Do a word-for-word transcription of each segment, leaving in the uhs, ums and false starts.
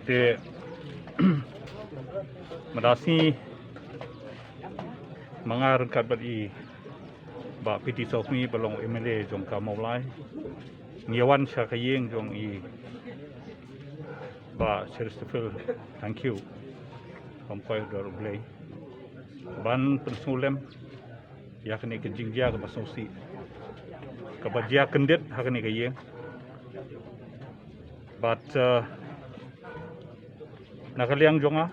Te mynta sngi ma nga ryngkat bad i Bah P T Sawkmie ba long M L A jong ka Mawlai, ngi wan sha ka ïing jong i Bah Sir Stephen Thangkhiew, kam koi dor U Blei ban pynsngewlem ïa kane ka jingjia kaba sngewsih kaba jia kyndit ha kane ka ïing. Bad eh, na ka liang jong nga,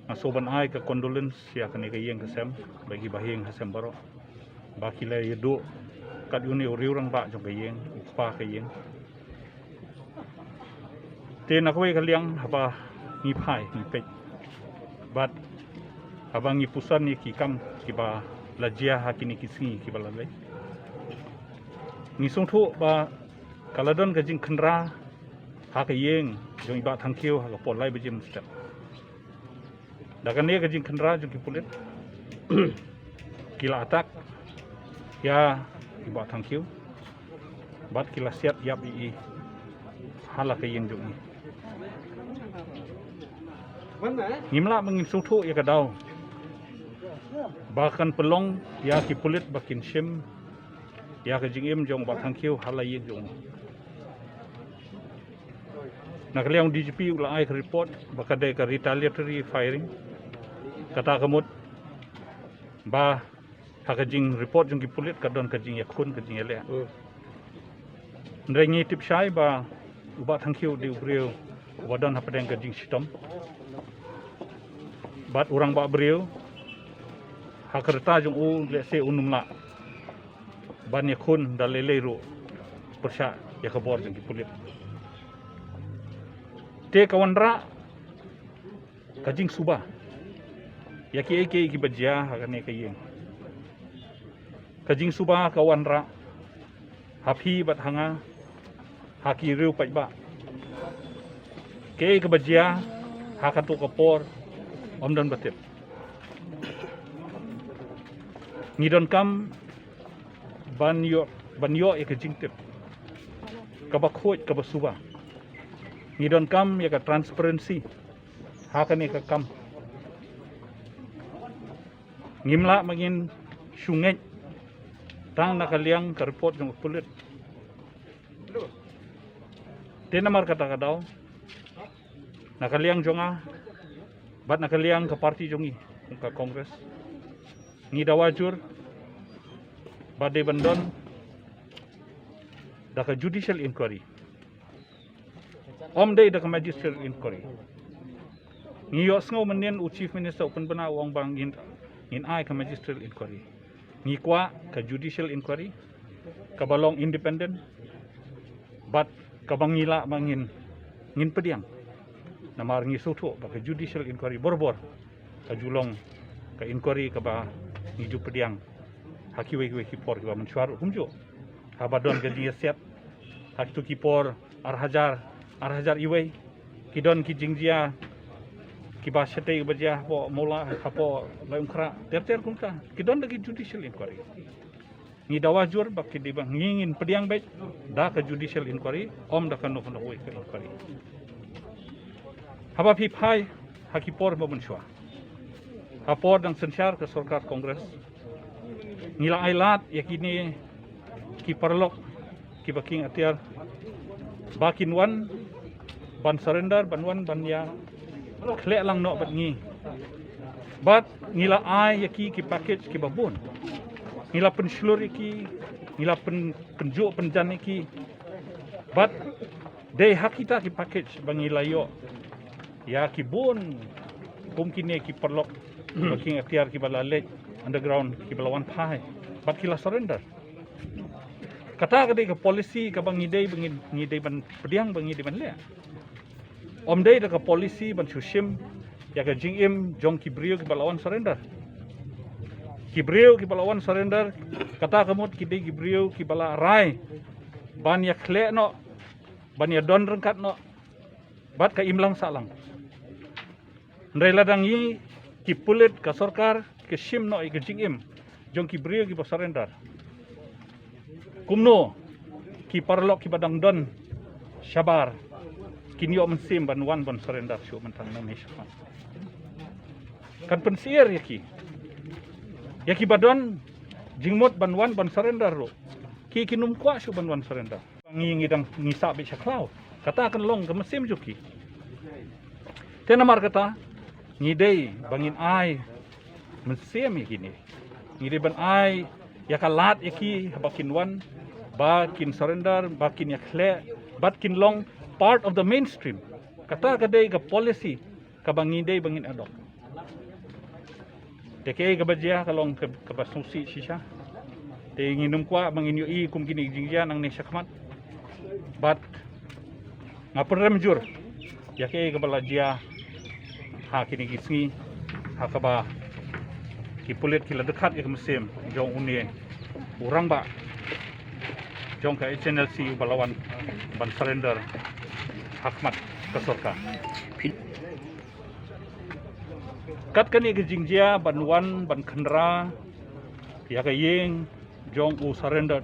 nga sngewbha ban ai ka condolence ïa kane ka ïing ka sem bad ki bahaïing hasem baroh ba ki la ïa duh kat une u riew rangbah jong ka ïing, u kpa ka ïing. Te na kawei ka liang, haba ngi phai ngi peit bad haba ngi pyrshang ïa ki kam kiba la jia ha kine ki sngi kiba la leit, ngi sngewthuh ba ka la don ka jingkhynra ha ka ïing jong i Bah Thangkhiew ha ka por lai baje mynstep. Da kane ka jingkhynra jong ki pulit, ki la attack ïa i Bah Thangkhiew bad ki la siat ïap ïa i ha la ka ïing jong i. Ngim lah ba ngin sngewthuh ïa ka daw ba kan pynlong ïa ki pulit ba kin shim ïa ka jingim jong Bah Thangkhiew ha la ïing jong u. Na ka liang D G P u la ai ka report ba ka dei ka retaliatory firing. Kata ka mut ba ha ka jingreport jong ki pulit ka don ka jingïakhun, ka jingïaleh. Hynrei ngi tip shai ba u Bah Thangkhiew u dei u briew uba don hapdeng ka jingshitom bad u rangbah briew. Ha ka rta jong u lehse un ym lah ban ïakhun da lei lei ruh pyrshah ïa ka bor jong ki pulit. Te ka wanrah ka jingsuba ïa kiei kiei kiba jia ha kane ka ïing. Ka jingsuba ka wanrah ha phi bad ha nga, ha ki riew paidbah. Kiei kiba jia ha kato ka por ym don ba tip. Ngi donkam ban ïoh, ban ïoh ïa ka jingtip kaba khuid kaba suba. Ngi donkam ïa ka transparency ha kane ka kam. Ngim lah ba ngin shu ngeit tang na ka liang ka report jong ka pulit. Te namar kata ka daw, na ka liang jong nga bad na ka liang ka party jong ngi, ka Congress, ngi dawa jur ba dei ban don da ka judicial inquiry. Ym dei da ka magisterial inquiry. Ngi ïohsngew mynnin u Chief Minister u pynbna, u ong ba ngin, ngin ai ka magisterial inquiry. Ngi kwah ka judicial inquiry kaba long independent bad kaba ngi lah ba ngin, ngin pdiang. Namar ngi sngewthuh ba ka judicial inquiry borabor ka ju long ka inquiry kaba ngi ju pdiang ha kiwei kiwei ki por kiba mynshuwa ruh kumjuh. Haba don ka jingïasiat ha kito ki por ar hajar, ar hajar iwei, ki don ki jingjia kiba shatei kiba jia hapoh Mawlai, hapoh Laitumkhrah, ter ter kumta, ki don da ki judicial inquiry. Ngi dawa jur ba ki dei ba ngi, ngin pdiang beit da ka judicial inquiry, ym da kano kano kawei ka inquiry. Haba phi phai ha ki por ba mynshuwa, ha por dang synshar ka sorkar Congress, ngi la ai lad ïa kine ki paralok kiba kieng atiar ba kin wan ban surrender, ban wan ban ïakhleh lang noh bad ngi. Bad ngi la ai ïa ki ki package kiba bun. Ngi la pynshlur ïa ki, ngi la pyn, pynjuh pynjan ïa ki. Bad dei ha kita ki package ba ngi la ïoh ïa ki bun kum kine ki paralok kiba kieng atiar kiba la leit underground kiba la wan phai bad ki la surrender. Kata ka dei ka policy kaba ngi dei ba ngi, ngi dei ban pdiang, ba ngi dei ban leh. Ym dei da ka policy ban shu shim ïa ka jingim jong ki briew kiba la wan surrender. Ki briew kiba la wan surrender, kata ka mut ki dei ki briew kiba la rai ban ïakhleh noh, ban ïadon ryngkat noh bad ka imlang sahlang. Hynrei lada ngi ki pulit, ka sorkar, ki shim noh ïa ka jingim jong ki briew kiba surrender, kumno ki paralok kiba dang don shabar, kin ïoh mynsiem ban wan ban surrender shuh mynta nangne shakhmat. Kan pynsyier ïa ki, ïa ki ba don jingmut ban wan ban surrender ruh, ki kin ym kwah shuh ban wan surrender. Ngi, ngi dang, ngi sah beit sha khlaw. Kata kan long ka mynsiem jong ki. Te namar kata, ngi dei ba ngin ai mynsiem ïa kine. Ngi dei ban ai ïa ka lad ïa ki ba kin wan, ba kin surrender, ba kin ïakhleh, ba kin long part of the mainstream. Kata ka dei ka policy kaba ngi dei ba ngin adopt. Te kaei kaba jia ka long ka, kaba sngewsih shisha. Te ngin ym kwah ba ngin ïohi kum kine ki jingjia nangne shakhmat. Bad nga pynrem jur ïa kaei kaba la jia ha kine ki sngi, ha kaba ki pulit ki la dkhat ïa ka mynsiem jong une u rangbah jong ka H N L C uba la wan ban surrender ha khmat ka sorkar. Kat kane ka jingjia ban wan ban khynra ïa ka ïing jong u surrender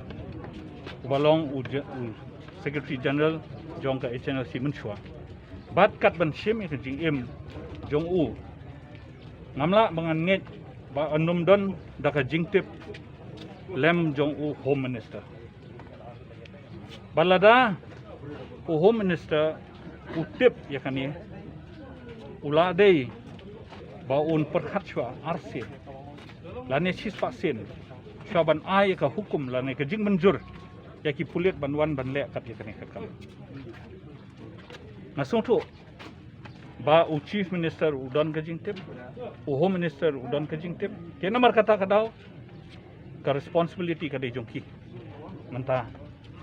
uba long u, je- u Secretary General jong ka H N L C mynshuwa. Bad kat ban shim ïa ka jingim jong u, ngam lah ba ngan ngeit ba yn ym don da ka jingtip lem jong u Home Minister. Bad lada u Home Minister u tip ïa kane, u la dei ba un pyrkhat shuwa arsien lane shispah sien shuwa ban ai ïa ka hukum lane ka jingmynjur ïa ki pulit ban wan ban leh kat ïa kane ka kam. Nga sngewthuh ba u Chief Minister u don ka jingtip, u Home Minister u don ka jingtip. Te namar kata ka daw ka responsibility ka dei jong ki mynta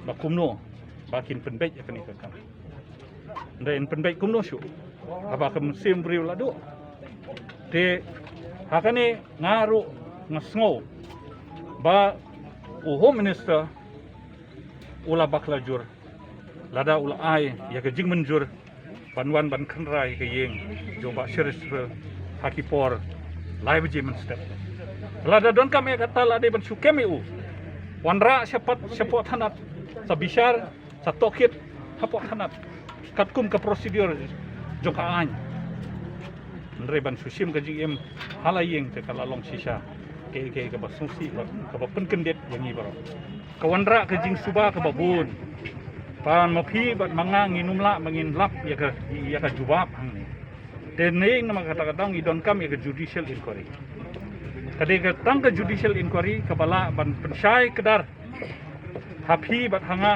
ba kumno ba kin pynbeit ïa kane ka kam. Hynrei yn pynbeit kumno shuh haba ka mynsiem briew la duh. Te ha kane nga ruh nga sngew ba u Home Minister u la bakla jur lada u la ai ïa ka jingmynjur ban wan ban khynra ïa ka ïing jong Bah Shrestha ha ki por lai baje mynstep. Lada donkam ïa kata la dei ban shu kem ïa u, wanrah shapoh shapoh thanat, sa bishar, sa tohkit hapoh thanat katkum ka procedure jong ka aiñ. Hynrei ban shu shim ka jingim ha la ïing te ka la long shisha kaei kaei kaba sngewsih bad kaba pynkyndit ïa ngi baroh. Ka wanrah ka jingsuba kaba bun. Ba ma phi bad ma nga ngin ym lah ba ngin lap ïa ka, ïa ka jubab hangne. Te ne namar kata ka daw ngi donkam ïa ka judicial inquiry. Ka dei ka tang ka judicial inquiry kaba lah ban pynshai kdar ha phi bad ha nga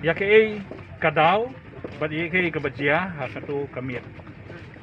ïa kaei ka daw bad ïa kaei kaba jia ha kato ka miet.